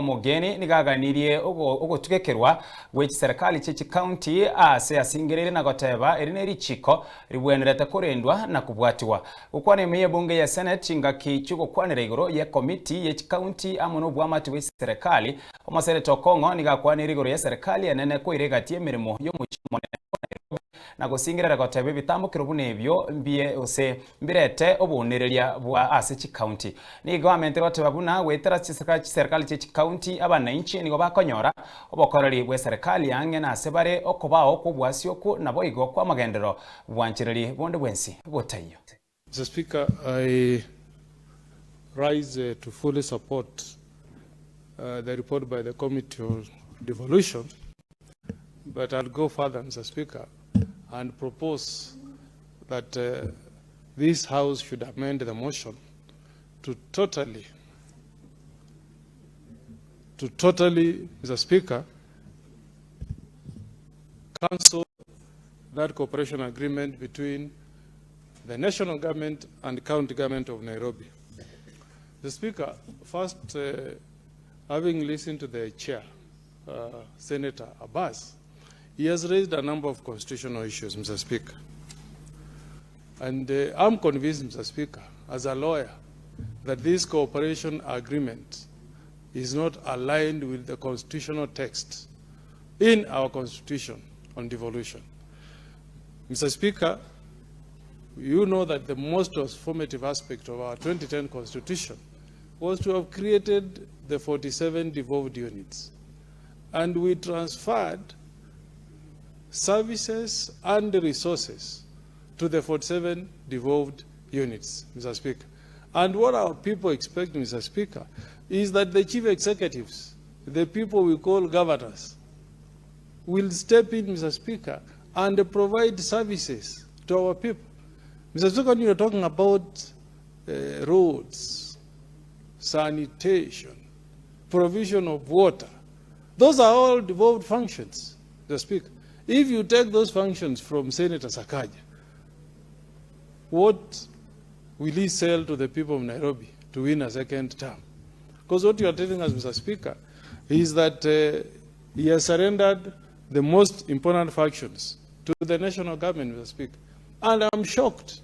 Omogeni nigo aganirie ogotugekerwa gwe chiserekari chie chikaunti aase asingereire na goteba eri nerichiko ribwenerete korendwa na kobwatigwa. Gokwana ime y'ebunge ya Senate chingaki chi'ogokwanera igoro y'ekomiti ye chikaunti amo noboamate bwe chiserekari, Omoseneta Okong'o nigo akwanire igoro y'eserekari enene koira egati y'emeremo y'omochie omonene o Nairobi na gosingerera goteba ebitambokero buna ebio mbie gose mbirete obounereria bwa ase chikaunti. Nigo amentire goteba buna goetera chiserikali chie chikaunti abanainchi nigo bakonyora obokoreri bw'eserekali ang'e nase bare okobao kw'obwasi okwo naboigo kw'amagenderero bwanchereri bonde bwensi botaiyo. Mister Speaker, I rise to fully support the report by the Committee on Devolution, but I'll go further, Mr. Speaker, and propose that this House should amend the motion to totally, to totally, Mr. Speaker, cancel that cooperation agreement between the national government and county government of Nairobi. The Speaker, first, uh, having listened to the chair, uh, Senator Abbas, he has raised a number of constitutional issues, Mr. Speaker. And uh, I'm convinced, Mr. Speaker, as a lawyer, that this cooperation agreement is not aligned with the constitutional text in our constitution on devolution. Mr. Speaker, you know that the most transformative aspect of our 2010 constitution was to have created the 47 devolved units. And we transferred services and resources to the 47 devolved units, Mr. Speaker. And what our people expect, Mr. Speaker, is that the chief executives, the people we call governors, will step in, Mr. Speaker, and provide services to our people. Mr. Speaker, when you're talking about uh, roads, sanitation, provision of water, those are all devolved functions, Mr. Speaker. If you take those functions from Senator Sakaja, what will he sell to the people of Nairobi to win a second term? Because what you are telling us, Mr. Speaker, is that uh, he has surrendered the most important functions to the national government, Mr. Speaker. And I'm shocked.